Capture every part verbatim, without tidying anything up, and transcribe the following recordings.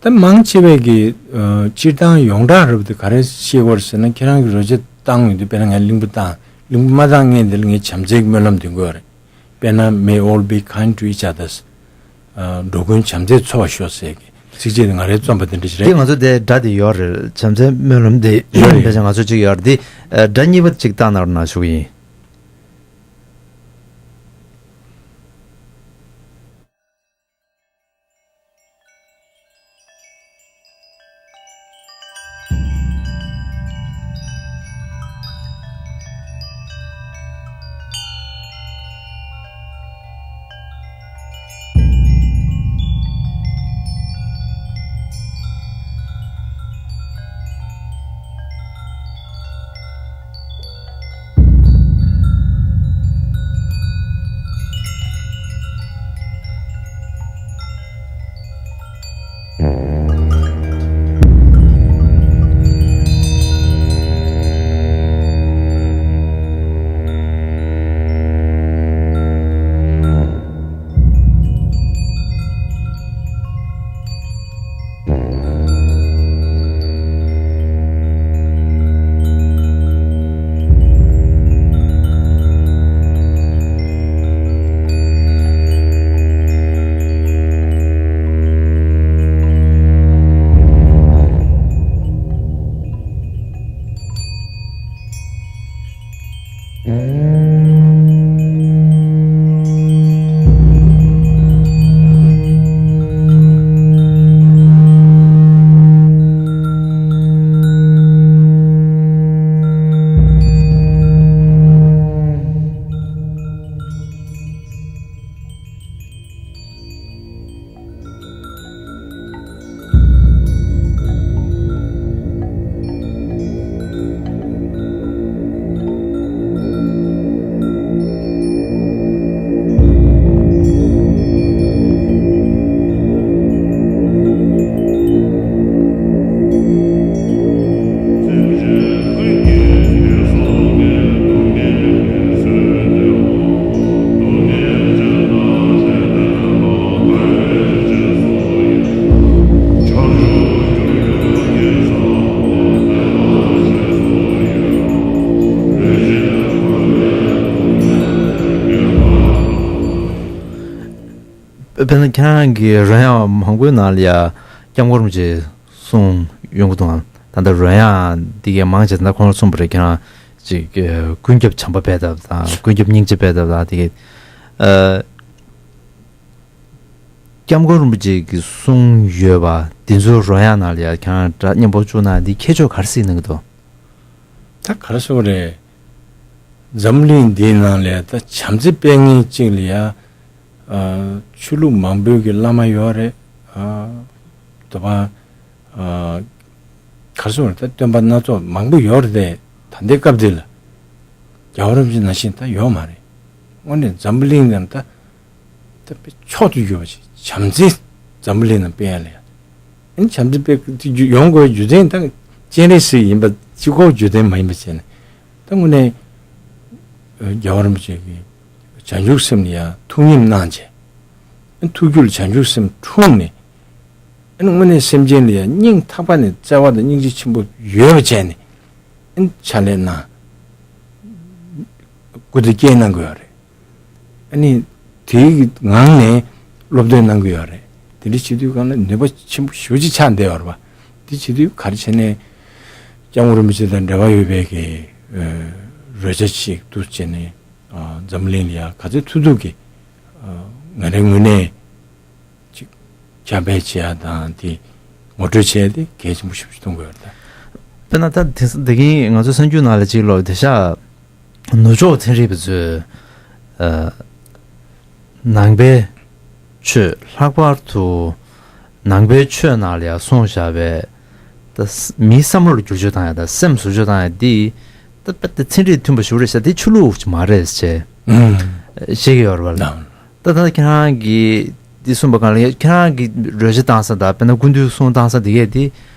ད་མང་ཆེ་བས་ཀྱི་ཨ་སྤྱིར་བཏང་ཡོངས་གྲགས་རབ་དེ་ག་རེ་ཤེས་དགོས་ཟེར་ན། ཁྱེད་རང་གི་རོལ་ཆ་བཏང་ཡོང་དུས། དཔེར་ན་ངས་གླིང་བུ་བཏང་། གླིང་བུ་མ་བཏང་སྔོན་དེ་ལ་ངས་བྱམས་བརྩེའི་སྨོན་ལམ་འདོན་དགོས་རེད། དཔེར་ན། May all be kind to each others. ཨ་འགྲོ་ཀུན་བྱམས་བརྩེས་འཚོ་བར་ཤོག་ཟེར་གྱི་ཚིགས་བཅད་དེ་ང་རའི་རྩོམ་པ་དེ་འདྲ་ཞིག་རེད། དེ་ང་ཚོ་དེ་སྒྲ་དེ་ཡོད་རེད། བྱམས་བརྩེའི་སྨོན་ལམ་དེ་ཡོད་རེད། ཕལ་ཆེར་ང་ཚོ་གཅིག་ཡོད་རེད། དེ་ཨ་སྒྲ་གཉིས་པ་གཅིག་བཏང་གནང་རོགས་གནང་ཞུ་གི་ཡིན། དཔེར་ན་ཁྱེད་རང་གི་རོལ་དབྱངས་མང་པོའི་ནང་ལ་ཡ་སྐྱབས་མགོན་རིན་པོ་ཆེ་གསུང་ཡོང་གི་འདུག་ཨང་། ད་ལྟ་རོལ་དབྱངས་འདི་གའི་མང་ཆེ་ད་ཁོང་རང་གསུངས་པ་རེད། ཁྱེད་རང་ཅིག་ཀུན་ཁྱབ་བྱམས་པ་སྤེལ་ཐབས་དང་། ཀུན་ཁྱབ་སྙིང་རྗེ་སྤེལ་ཐབས་དང་། དེ་གའི་ཨ་སྐྱབས་མགོན་རིན་པོ་ཆེ་གིས་གསུངས་ཡོད་པ་འདི་ཚོ་རོལ་དབྱངས་ནང་ལ་ཡ་ཁྱེད་རང་སྒྲ་སྙན་པོ་བཅུག་ན་འདི་ཁྱད་ཆོས་ག་རེ་གཟིགས་གནང་གི་འདུག་ད་ག་རེ་ཟེར་དགོས་རེད། འཛམ་གླིང་འདིའི་ནང་ལ་ད་བྱམས་བརྩེ་སྤེལ་མཁན་གཅིག་ལ་ཡ། ཨ་ཆོས་ལུགས་མང་པོའི་གི་བླ་མ་ཡོད་རེད། ཨ་དེ་བ་ཨ་ག་རེ་ཟེར་དགོས་རེད། ད་སྟོན་པ་སྣ་ཚོགས་མང་པོ་ཡོད་རེད་དེ། ད་ལྟའི་སྐབས་འདི་ལ་རྒྱལ་བ་རིན་པོ་ཆེ་ནང་བཞིན་ད་ཡོད་མ་རེད། དངོས་གནས་འཛམ་བུ་གླིང་ནང་ད་ད་དཔེ་མཆོག་ཏུ་གྱུར་པ་ཞིག་བྱམས་བརྩེ་འཛམ་བུ་གླིང་ནང་སྤེལ་ཡ་ལ་ཡ། ཨ་ནི་བྱམས་བརྩེ་སྤེལ་དེ་རྒྱུ་ཡོང་དགོས་རྒྱུ་མཚན་ད་སྤྱན་རས་གཟིགས་ཡིན་པ་གཅིག་པོ་རྒྱུ་མཚན་མ་ཡིན་པ་བྱས་ནས། ད་དངོས་གནས་ཨ་རྒྱལ་བ་རིན་པོ་ཆེ་གིས་བྱང་ཆུབ་སེམས་ལ་ཡ་ཐུགས་ཉིད་གནང་བྱས། ཨ་ནི་ཐུགས་རྒྱུད་ལ་བྱང་ཆུབ་སེམས་འཁྲུངས་ནས། ཨ་ནི་དངོས་གནས་སེམས་ཅན་ལ་ཡ་སྙིང་ཐག་པ་ནས་བརྩེ་བ་དང་སྙིང་རྗེ་ཆེན་པོ་ཡོད་པ་བྱས་ནས། ཨ་ནི་ཕྱག་ལས་གནང་། སྐུ་ཚེ་བསྐྱལ་གནང་དགོས་ཡོད་རེད། ཨ་ནི་དེའི་ངང་ནས་སློབ་སྟོན་གནང་གི་ཡོད་རེད། དེ་འདྲ་བྱེད་དུས་སྒང་ལ་ནུས་པ་ཆེན་པོ་ཞེ་པོ་ཅིག་ཆགས་བསྡད་ཡོད་རེད་པ། དེ་བྱེད་དུས་ག་རེ་བྱས་ནས་སྐྱབས་མགོན་རིན་པོ་ཆེ་དང་འབྲེལ་བ་ཡོད་པའི་གི་ཨ་རོལ་ཆ་ཞིག་ཏུ་བྱས་ནས། ཨ་འཛམ་གླིང་ལ་ཡ་ག་ཚོད་ཐུབ་ཐུབ་ཀྱིས་ཨ་ང་རའི་ངོས་ནས་ཅིག་ཁྱབ་སྤེལ་བྱེད་ཡ་དང་། དེ་ངོ་སྤྲོད་བྱེད་ཡ་དེ་གལ་ཆེན་པོ་ཞེ་པོ་ཅིག་མཐོང་གི་ཡོད་རེད་ད། དཔེར་ན་ད་དེ་དེ་གིན་ང་ཚོ་གསར་འགྱུར་ནང་ལ་ཅིག་ཀློག་བསྡད་ཤག་ནུབ་ཕྱོགས་ཚན་རིག་པ་ཚོས་ཨ་ནང་པའི་ཆོས། ལྷག་པར་དུ་ནང་པའི་ཆོས་ནང་ལ་ཡང་གསུངས་བཞག་པའི་ད་ས་མིའི་བསམ་བློ་ལ་བསྒྱུར་བཅོས་བཏང་ཡ་དང་། སེམས་བཟོ་བཅོས་བཏང་ཡ་འདི་ད་དཔེ་ད་ཚན་རིག་མཐུན་པ་ཞིག་རེད་ཟེར། འདི་ཆོས་ལུགས་ཅིག་མ་རེད་ཅེས་ཨུམ་བཤད་ཀྱི་ཡོད་རེད་པ། ལགས། ད་ད་ཁྱེད་རང་གིས་འདི་གསུངས་པ་གང་ལ། ཁྱེད་རང་གིས་རོལ་ཆ་བཏང་ས་དང་། དཔེར་ན་སྐུ་མདུན་གསུང་བཏང་ས་འདི་གས་འདི་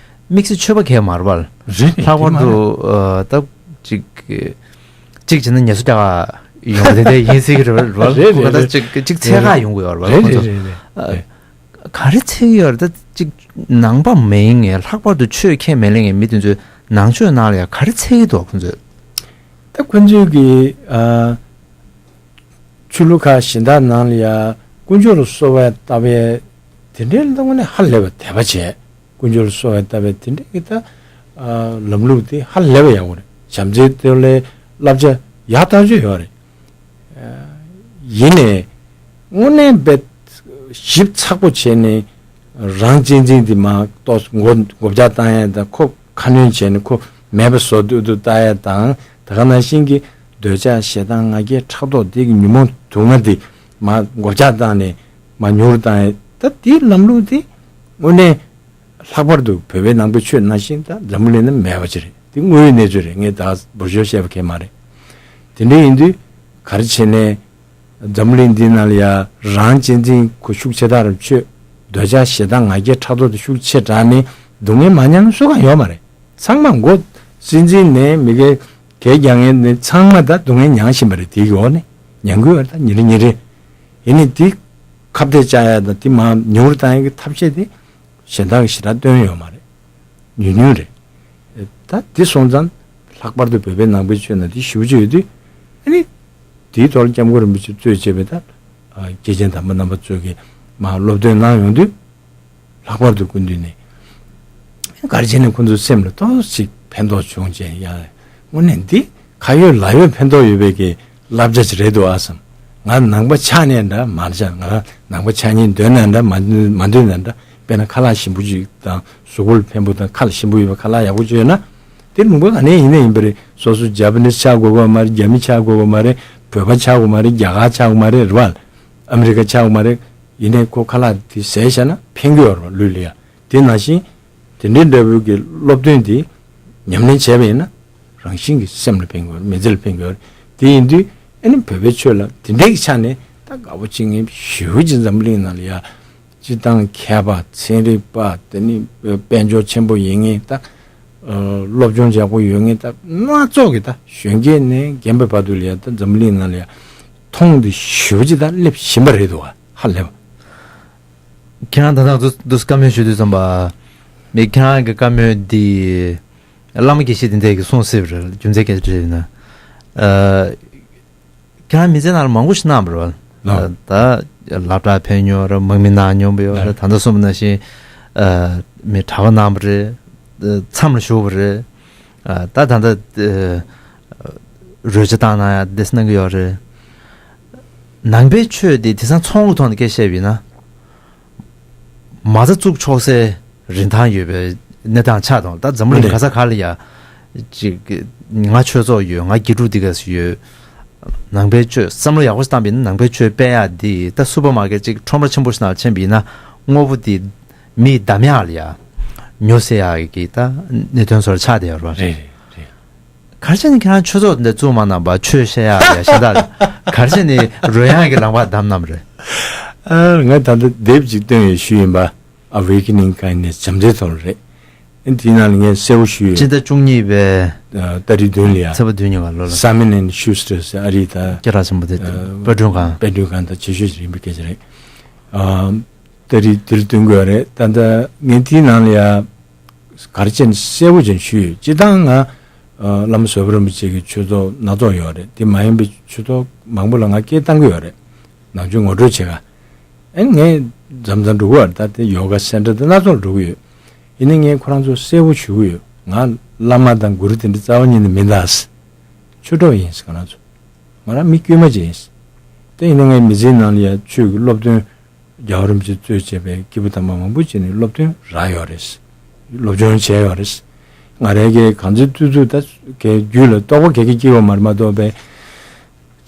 དམིགས་བསལ་ཆོས་པ་གས་མ་རེད་པ། རེད་རེད། ལྷག་པར་དུ་ཨ་ད་ཅིག་ཅིག་བྱས་ན་ངལ་གསོ་རྒྱག་ག་ཡོང་བ་དེ་འདྲ་ཡིན་སྲིད་ཀྱི་རེད་པ། རེད་རེད། ཁོ་ད་རེད་ཅིག་ཅིག་འཚོལ་ག་ཡོང་གི་ཡོད་རེད་པ། རེད་ཁོ་ཚོ་རེད་རེད་རེད། ཨ་རེད། ག་རེ་འཚོལ་གྱི་ཡོད་རེད། ད་ཅིག་ནང་པ་མིན་ངས་ལྷག་པར་དུ་ཆོས་ཁས་མི་ལེན་མཁན་མི་དེ་ཚོས་ནང་ཆོས་ནང་ལ་ཡང་ག་རེ་འཚོལ་གྱི་འདུག་ཁོ་ཚོས། ད་ཁོ་ཚོས་ཀྱི་ཨ། ཆོས་ལུགས་ཁག་གཞན་དག་ནང་ལ་ཡང་དཀོན་མཆོག་ལ་གསོལ་བ་བཏབ་པའི་དེ་འདྲའི་ལ་དངོས་གནས་ཧ་ལས་པ་དད་པ་བྱས། དཀོན་མཆོག་ལ་གསོལ་བ་བཏབ་པའི་དེ་འདྲའི་གི་ད་ཨ་ལམ་ལུགས་དེ་ཧ་ལས་པ་ཡག་པོ་རེད། བྱམས་བརྩེའི་ཐོག་ལ་བསླབ་བྱ་ཡག་ཐག་ཆོད་ཡོད་རེད། ཡིན་ནའི་དངོས་གནས་དཔེ་ཞིབ་ཚགས་པོ་བྱས་ནས་རང་གཅེས་འཛིན་དེ་མར་ཏོག་མགོ་མགོ་བཀྱག་བཏང་ཡ་དང་། ཁོ་ཁ་སྣོན་བྱས་ནས་ཁོ་མེད་པ་བཟོ་སྡོད་དུ་ལྟ་ཡ་དང་། ད་ག་ནང་བཞིན་གྱི་འདོད་ཆགས་ཞེ་སྡང་ང་རྒྱལ་ཕྲག་དོག་དེ་གི་ཉོན་མོངས་དུག་ལྔ་དེ་མར་མགོ་བཀྱག་བཏང་ནས་མར་ཉུང་རུ་བཏང་ཡ། ད་དེའི་ལམ་ལུགས་དེ་དངོས་གནས་ལྷག་པར་དུ་བོད་པའི་ནང་པའི་ཆོས་ནང་བཞིན་ད་འཛམ་བུ་གླིང་ན་མེད་པ་ཅིག་རེད། དེ་དངོས་ཡོད་གནས་ཚུལ་རེད། ངས་ད་འུར་ཤོབ་བཤད་པ་གང་ཡང་མ་རེད། དེ་འདྲ་ཡིན་དུས་ག་རེ་བྱས་ནས་འཛམ་བུ་གླིང་འདི་ནང་ལ་ཡ་རང་གཅེས་འཛིན་ཁོ་ཤུགས་ཆེ་དར་ཆོས། འདོད་ཆགས་ཞེ་སྡང་ང་རྒྱལ་ཕྲག་དོག་དེ་ཤུགས་ཆེ་དྲགས་ནས་སྡུག་བསྔལ་མ་མྱངས་སུ་གང་ཡོད་མ་རེད། ཚང་མ་མགོ་སྲིད་འཛིན་ནས་མི་སྒེར་གྱི་རྒྱ་ངན་ནས་ཚང་མ་ད་སྡུག་བསྔལ་མྱངས་བཞིན་པ་རེད། དེའི་འོག་ནས་མྱང་དགོས་པ་རེད། ད་ཉིན་རེ་ཉིན་རེ། ཡིན་ནའི་དེ་ཁ་གཏད་བཅག་ཡ་དང་དེ་མར་ཉུང་རུ་བཏང་ཡ་གི་ཐབས་ཤེས་དེ་གཞན་དག་གིས་ཞེ་དྲག་སྟོན་ཡོད་མ་རེད། ཉུང་ཉུང་རེད། ད་དེ་སོང་ཙང་ལྷག་པར་དུ་བོད་པའི་ནང་པའི་ཆོས་ནང་དེ་ཞེ་པོ་ཅིག་ཡོད་དུས། ཨ་ནི་དེའི་ཐོག་ལ་སྐྱབས་མགོན་རིན་པོ་ཆེ་གཙོས་བྱས་པའི་ད་ཨ་སྐྱེས་ཆེན་དམ་པ་རྣམ་པ་ཚོས་ཀྱིས་མར་སློབ་སྟོན་གནང་ཡོང་དུས། ལྷག་པར་དུ་སྐུ་མདུན་ནས་ག་རེ་བྱས་ནས་ཁོ་ཚོའི་སེམས་ལ་ཏོག་ཙམ་ཕན་ཐོགས་བྱུང་བྱས། ཡ་དངོས་གནས་འདི་ཁ་ཡོད་ལག་ཡོད་ཕན་ཐོགས་ཡོད་པའི་གི་བསླབ་བྱ་ཅིག་རེད་འདུག་ཨ་བསམ། ང་ནང་པ་ཆགས་ནའི་འདྲ་མ་ཆགས། ང་ནང་པ་ཆགས་སྙིང་འདོད་ནའི་འདྲ་མ་མ་འདོད་ནའི་འདྲ། དཔེར་ན་ཁ་ལག་ཞིམ་པོ་ཅིག་དང་གཟུགས་པོ་ལ་ཕན་པོ་དང་ཁ་ལ་ཞིམ་པོ་ཡོད་པའི་ཁ་ལག་ཡག་པོ་ཅིག་ཡོད་ན། དེ་ལུང་པ་ག་ནས་ཡིན་ན་ཡིན་པ་རེད། སོ་སོ་ཇ་པ་ནིས་ཆགས་དགོས་པ་མ་རེད། རྒྱ་མི་ཆགས་དགོས་པ་མ་རེད། བོད་པ་ཆགས་དགོས་མ་རེད། རྒྱ་གར་ཆགས་དགོས་མ་རེད། རེད་བ། ཨ་མི་རི་ཀ་ཆགས་དགོས་མ་རེད། ཡིན་ནའི་ཁོ་ཁ་ལག་དེ་ཟས་བཞག་ན་ཕན་གྱི་ཡོད་རེད་བ། ལུས་ལ་ཡ། དེ་ནང་བཞིན་དེ་འདྲའི་འདྲ་བོའི་གི་སློབ་སྟོན་དེ་ཉམས་ལེན་བྱས་པ་ཡིན་ན། རང་བཞིན་གྱིས་སེམས་ལ་ཕན་གྱི་ཡོད་རེད། མི་ཚེ་ལ་ཕན་གྱི་ཡོད་རེད། དེ་ཡིན་དུས་ཨ་ནི་བོད་པའི་ཆོས་ལ་དེ་འདྲའི་གི་ཆ་ནས་ད་དགའ་པོ་བྱེད་མཁན་ཞེ་པོ་ཅིག་འཛམ་བུ་གླིང་ནང་ལ་ཡ། སྤྱིར་བཏང་མཁས་པ་ཚན་རིག་པ། དེ་ནི་དཔལ་འབྱོར་ཆེན་པོ་ཡིན་མཁན། ད་སློབ་སྦྱོང་ཡག་པོ་ཡོད་མཁན། ད་སྣ་ཚོགས་ཀྱི་ད་གཞོན་སྐྱེས་ནས་རྒན་པའི་བར་དུ་ལ་ཡ་ད་འཛམ་བུ་གླིང་ནང་ལ་ཡ་མཐོང་དེ་ཞེ་པོ་ཅིག་ད་སླེབས་བཞིན་པ་རེད་འདུག་བ། ཧ་ལས་པ། ཁྱེད་རང་ད་ལྟ་འདུག་འདུག་བཀའ་མོལ་ཞུ་དུས་ཙམ་པ། མི་ཁྱེད་རང་གི་བཀའ་མོལ་འདི་བླ་མ་དགེ་བཤེས་དེ་འདྲས་ཀྱིས་གསུངས་སྲིད་པ་རེད། རྒྱུ་མཚན་ག་རེ་རེད་ན། ཨ། ཁྱེད་རང་མི་ཚེ་ནང་ལ་མང་པོ་ཞིག་གནང་བ་རེད་བ། ལགས། ད་སློབ་གྲྭ་ཕེབས་མྱོང་རེད། དམག་མི་གནང་མྱོང་བ་ཡོད་རེད། ལགས། ད་ལྟ་གསུངས་པ་ནང་བཞིན་ཨ་མི་གྲྭ་པ་གནང་བ་རེད། མཚམས་ལ་བཞུགས་པ་རེད། ཨ་ད་ད་ལྟ་ཨ་རོལ་ཆ་བཏང་གནང་ཡ་དེ་གནང་གི་ཡོད་རེད། ནང་པའི་ཆོས་དེ་དེང་སང་ཚོང་གི་ཐོག་ནས་སྐད་བཤད་པ་ཡིན་ན། མ་རྩ་བཙུགས་ཆོག་སའི་རིན་ཐང་ཡོད་པའི་གནས་སྟངས་ཆགས་དང་། ད་འཛམ་བུ་གླིང་ག་ས་ག་ལ་ཡ་ཅིག་ང་ཆོས་ཚོགས་ཡོད། ང་དགེ་ཕྲུག་འདི་ག་ཚོད་ཡོད། ནང་པའི་ཆོས་བསམ་བློ་ཡག་པོ་ཞིག་བཏང་བ་ཡིན་ན། ནང་པའི་ཆོས་སྤེལ་ཡག་འདི་ད་སུ་པར་མར་ཀེཊ་ཅིག་ཁྲོམ་ར་ཆེན་པོ་ཞིག་ནང་ཕྱིན་པ་ཡིན་ན། དངོས་པོ་འདི་མིས་བདམས་ཡག་ལ་ཡ་ཉོ་སྲིད་ཡག་གི་ད་གནད་དོན་བཟོ་འདྲ་ཆགས་བསྡད་ཡོད་རེད་བ། རེད་རེད་རེད། ག་རེ་བྱས་ནས་ཁྱེད་རང་ཆོས་ཚོགས་འདི་བཙུགས་མ་གནང་བ། ཆོས་བཤད་ཡག་ཡ་གཞན་དག་ག་རེ་བྱས་ནས་རོལ་དབྱངས་ཀྱི་ལམ་ཁ་བདམས་གནང་བ་རེད། ཨ། ང་ད་ལྟ་དེབ་ཅིག་བཏོན་ཡོད་ཞུས་ཡིན་པ། Awakening Kindness བྱམས་བརྩེའི་ཐོག་ལ་རེད། ཨ་དེའི་ནང་ལ་ངས་གསལ་པོ་ཞུས་ཡོད། སྤྱི་ཟླ་བཅུ་གཉིས་པའི་ཨ་ཏ་རིག་བདུན་ལ་ཡ། ཚེས་པ་བདུན་ཉིན་ག་ལོ་ལ། Simon and Schuster ཟེར་ཨ་རིའི་ད་སྐད་གྲགས་ཆེན་པོ་དེ་ཨ་དཔེ་སྐྲུན་ཁང་། དཔེ་སྐྲུན་ཁང་ད་ཆེ་ཤོས་ཅིག་ཡིན་པའི་སྐད་ཆ་རེད། ཨ་ཏ་རིག་འདིར་བཏོན་དགོས་རེད། ད་ལྟ་ངས་དེའི་ནང་ལ་ཡ། ག་རེ་བྱས་ནས་གསལ་པོ་ཅན་ཞུས་ཡོད། སྤྱིར་བཏང་ང་ཨ་བླ་མ་བཟོད་པ་རིན་པོ་ཆེ་གི་ཆོས་ཚོགས་སྣ་ཚོགས་ཡོད་རེད། དེ་མ་ཡིན་པའི་ཆོས་ཚོགས་མང་པོ་ལ་ང་སྐད་བཏང་གི་ཡོད་རེད། ནང་ཆོས་ངོ་སྤྲོད་བྱེད་ག། ཨ་ངས་མཚམས་མཚམས་འགྲོ་གི་ཡོད་རེད། ད་དེ་ཡོ་ག་སེན་ཊར་དེ་སྣ་ཚོགས་ལ་འགྲོ་གི་ཡོད། ཡིན་ནའི་ངས་ཁོ་རང་ཚོ་གསལ་པོ་ཞུ་གི་ཡོད། ང་བླ་མ་དང་གུ་རུ་དེ་འདྲ་རྩ་བ་ཉིད་ནས་མིན་ད། ཆོས་གྲོགས་ཡིན་ཟེར། ང་རང་ཚོ་ང་རང་མི་དཀྱུས་མ་ཅིག་ཡིན་ཟེར། དེ་ཡིན་ན་ངའི་མི་ཚེའི་ནང་ལ་ཡ་ཆོས་ཀྱི་སློབ་སྟོན། རྒྱལ་བ་རིན་པོ་ཆེ་གཙོས་བྱས་པའི་སྐྱེས་བུ་དམ་པ་མང་པོ་ཅིག་ནས་སློབ་སྟོན་རག་ཡོད་རེད། སློབ་སྦྱོང་བྱས་ཡོད་རེད། ང་རང་གིས་གང་ཚོད་ཐུབ་ཐུབ་ད་གའི་རྒྱུད་ལ་རྟོགས་པ་ག་གེ་སྐྱེ་བ་མ་རེད་མ་གཏོགས་པའི་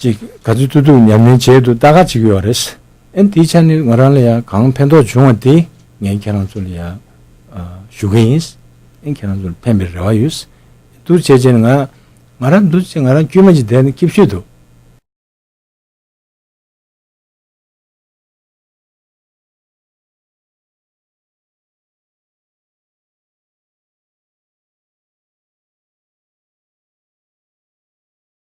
ཅིག་ག་ཚོད་ཐུབ་ཐུབ་ཉམས་ལེན་བྱས་འདུག་ལྟ་ག་བྱེད་ཀྱི་ཡོད་རེད། ཨན་དེའི་ཆ་ནས་ང་རང་ལ་ཡང་གང་ཕན་ཐོགས་བྱུང་བ་དེ་ངས་ཁྱེད་རང་ཚོ་ལ་ཡང་ཨ་ཞུ་གི་ཡིན། ཨན་ཁྱེད་རང་ཚོ་ལ་ཕན་པའི་རེ་བ་ཡོད། འདུག་བྱས་བྱས་ནས་ང་ང་རང་འདུག་བྱས་ང་རང་དཀྱུས་མ་ཅིག་བསྡད་ནས་སྐྱིད་ཤོས་འདུག